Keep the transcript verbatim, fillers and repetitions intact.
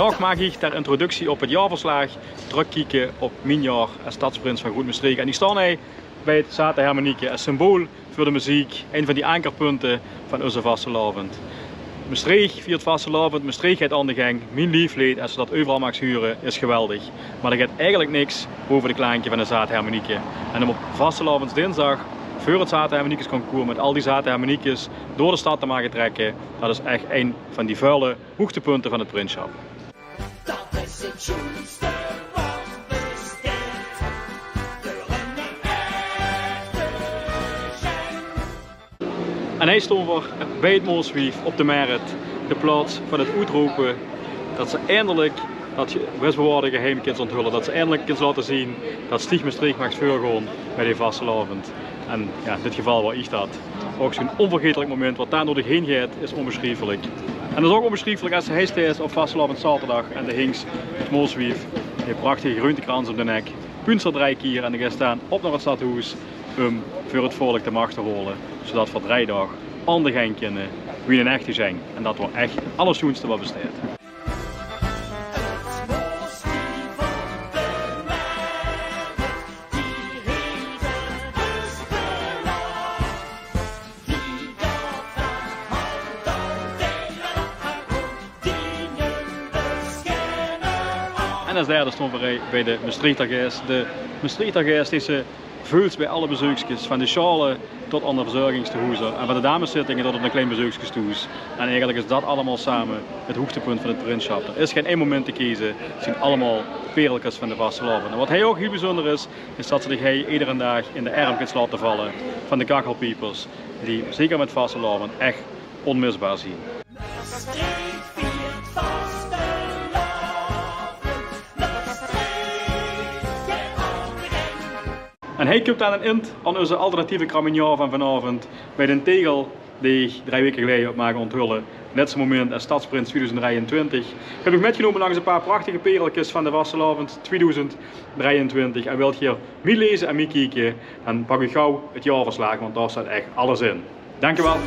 Vandaag maag iech ter introductie op 't jaorverslaag trökkieke op mien jaor es stadsprins vaan Groet Mestreech. En iech stoon hei bij 't Zate Hermenieke, es symbool veur de meziek, ein vaan die ankerpunte vaan eus vastelaovend. Mestreech viert vastelaovend, Mestreech geit aon de geng. Mien leefleed, es ste dat euveral maags hure, is geweldig. Meh d'r geit eigelek niks bove de klaanke vaan de Zate Hermenieke. En um op vastelaovendsdinsdag veur 't Zate Hermeniekesconcours mèt al die Zate Hermeniekes door de stad te mage trèkke, dat is ech ein vaan die väöle hoegtepunte vaan 't prinssjap. Dat is 't sjoenste wat besteit. Deur 'n echte sjeng. En hei stoon v'r bij 't Mooswief op de Merret, de plaots vaan 't oetrope dat ste eindelek dat ge-, wesbewaorde geheim kins onthulle, dat ste eindelek kins laote zien dat ste Mestreech maags veurgoon bij de vastelaovend. En jao, in dit geval waor iech dat. Ouch zoe'n onvergetelek moment wat dao door diech heen geit, is onbesjrieflek. En dat is ouch onbesjrieflek es ste hei steis op vastelaovendszaoterdag en de hings 't Mooswief, de prachtige greuntekrans um de nek, puunster drei kier en de geis daan op nao 't stadhoes um veur 't volk de mach te hole, zoetot v'r drei daog aon de geng kinne wie 'nen echte sjeng. En dat waor ech 't allersjoenste wat besteit. En es derde stoon v'r bij de Mestreechter Geis. De Mestreechter Geis, deze veuls bij alle bezeukskes, vaan de sjaole tot aon de verzörgingstehoezer en vaan de dameszittinge tot aon de klein bezeukskes thoes. En eigelek is dat allemaol same 't hoegtepunt vaan 't prinssjap. D'r is gein ein moment te keze, 't zien allemaol perelkes vaan de vastelaovend. En wat hei ouch hiel bezunder is, is dat ste diech hei eder daag in de erm kins laote valle vaan de Kachelpiepers, die zeker mèt vastelaovend ech onmisbaar zien. En hei kump daan 'n ind aon eus alternatieve craminhal vaan vaanaovend bij d'n tegel dee iech drei weke geleie höb mage onthulle. Lèste moment es stadsprins twiedoezend drei-en-twintig. Iech höb uuch mètgenome langs e paar prachtige perelkes vaan de vastelaovend twiedoezend drei-en-twintig. En wèlt geer mie leze en mie kieke, daan pak uuch gauw 't jaorverslaag, want dao steit ech alles in. Daank uuch wel.